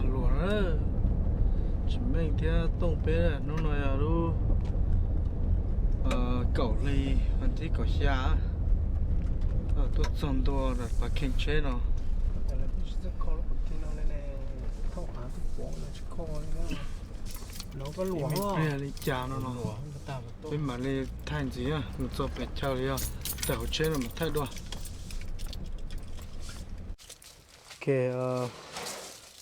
Luam na, tsis meej thiab tooj peb hnub no yog lub kaum hli, vas thib kaum xya, tuaj txog ntua lawm pas kheej tsheb no. Ib pliag li cas no no, peb mam li thaij ntxiv na, mus txog pem chaw li yog tawm hauv tsheb no mam thaij dua. Ok,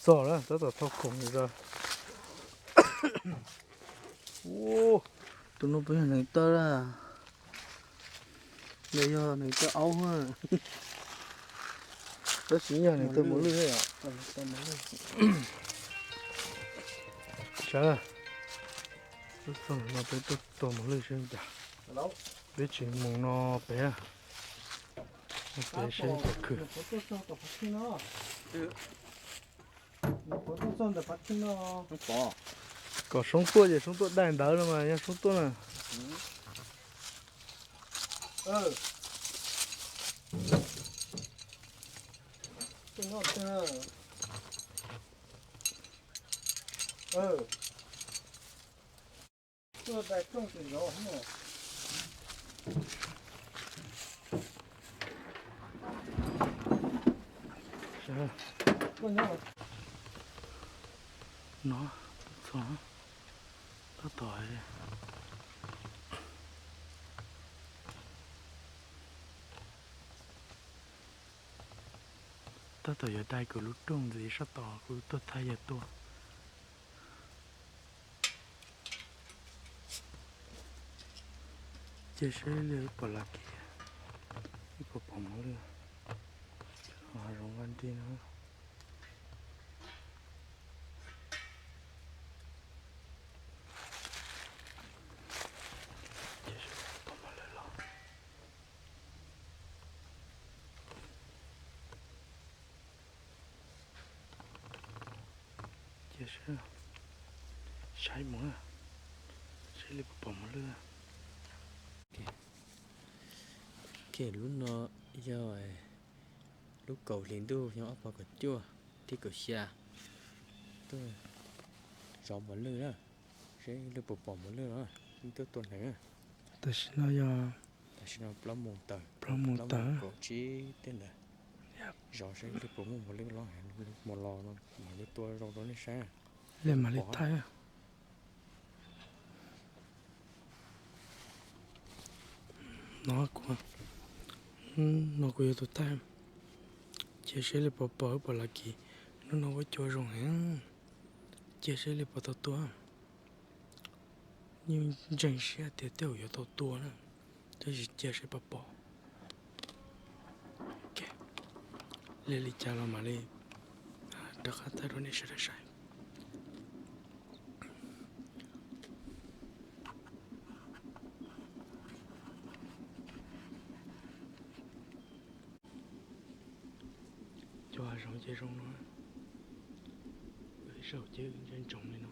txog lawm, tab tom thauj khoom zog. Tus no puas yog neev taw lawm? Nws yog neev taw aub, tab sis yog neev taw mos lwj thiab yom. Sawv, txog no peb tuaj tua mos lwj seb cas. Peb tseem mus no pem, pem seb puas khwv. Kom Soob tuaj ces Soob tuaj daig ntawd no mas yog Soob tuaj na. No, txog tab tom, tab tom yuav dai kuv lub rooj ntxiv sab tod kuv tuaj thaij yawg tuaj. Cia seb li pom las kiv, ib puas pom mos lwj. Hav zoov vaj nrig no. Cia seb pom mos lwj los. Cia seb, saib mus, saib li puas pom mos lwj. Lub no yog lub kaum hlis ntuj xyoo ob phav kaum cuaj, thib kaum xya, tuaj zov mos lwj na, seb lwj puas pom mos lwj los, tuaj tua hneev. Tam sim no yog, tam sim no plaub moos tawm, plaub moos tawm, kaum tsib tej ntawd. Zov seb lwj puas muaj mos lwj los, muaj los no mam li tua zoo rau nej saib. Li mam li thaij. No kuv, no kuv yuav tus thaij. Cia seb li puas pom wb pom las kiv. Hnub no ua cua zoo heev. Cia seb li puas tau tua. Yeej ntseeg siab tias tej zaum yuav tau tua na, tab sis cia seb puas pom. Li li cas los mam li rov qab thaij rau nej sawv daws saib. Cov hav zoov ces zoo no, wb ib zaug ces wb ntsia ntsoov li no.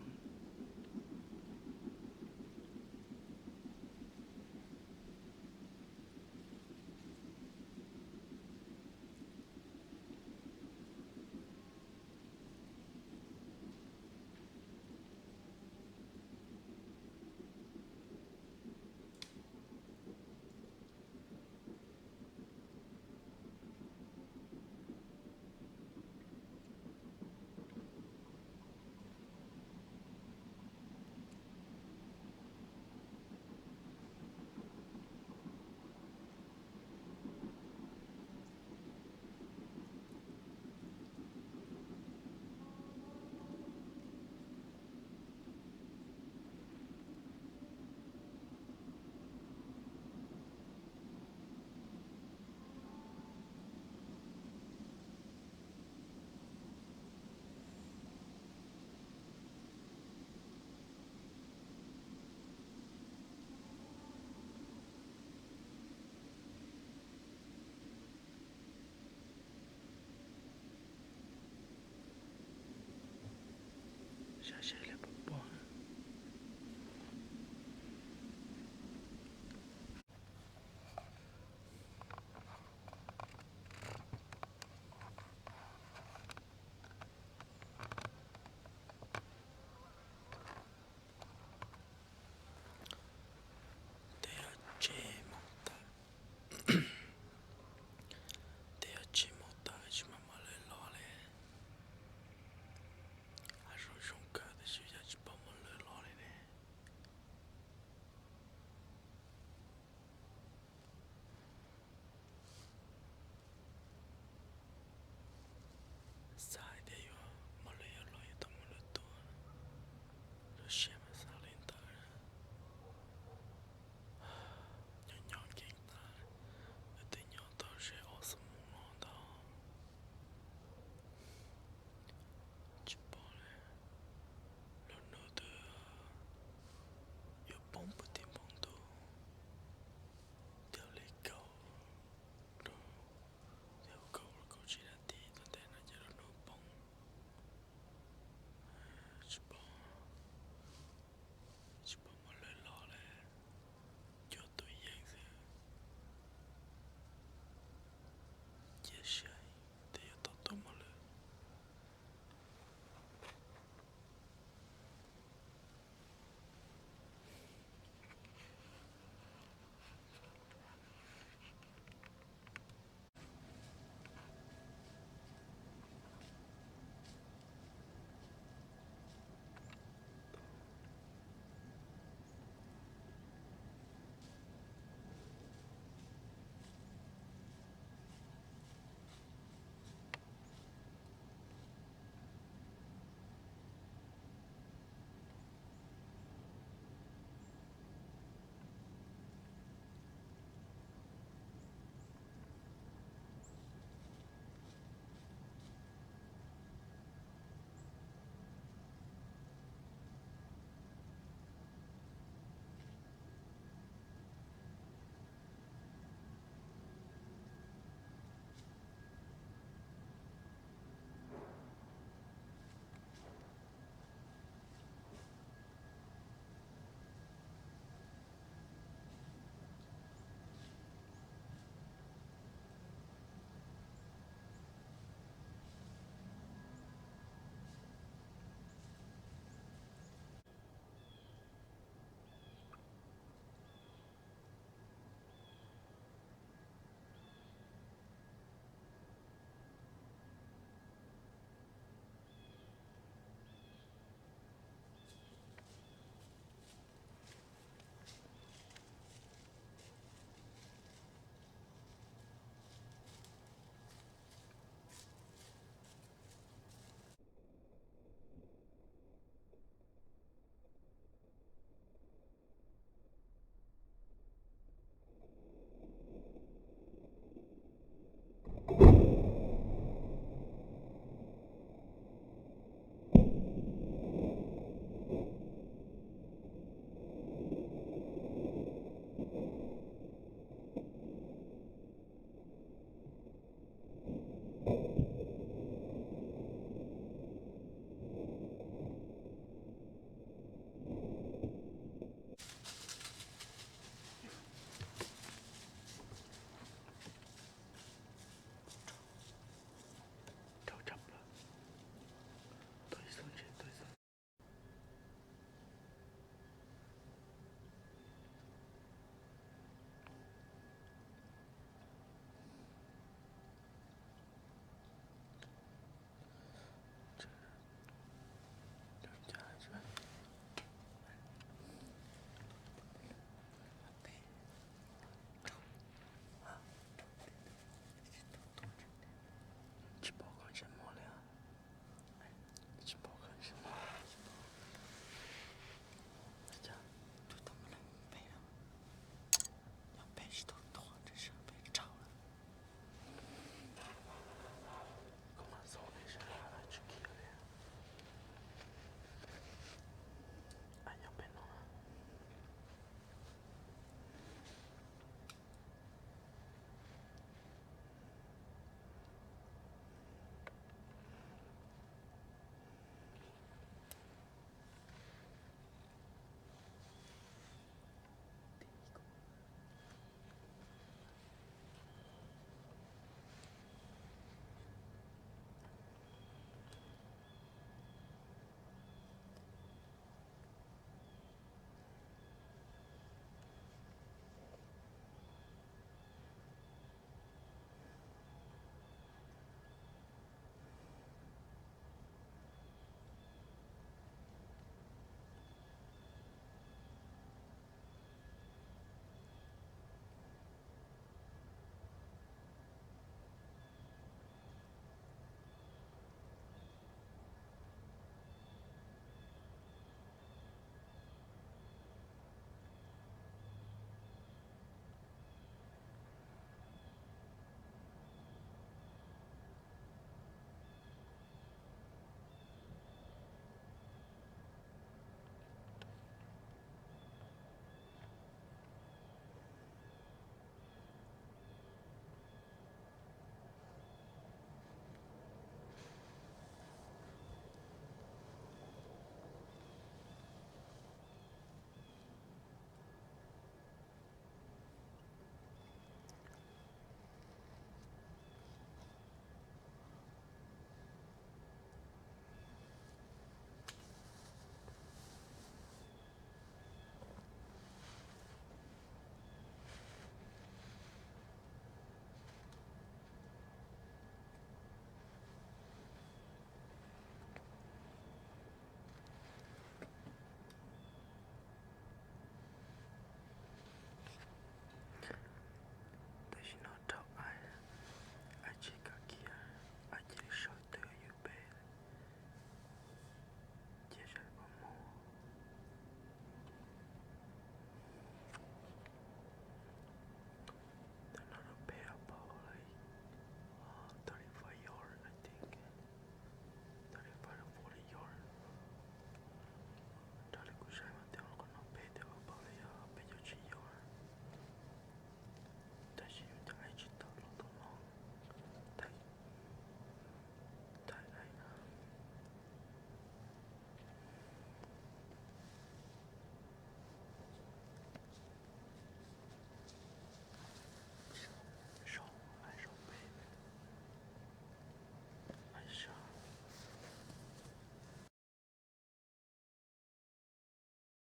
Saib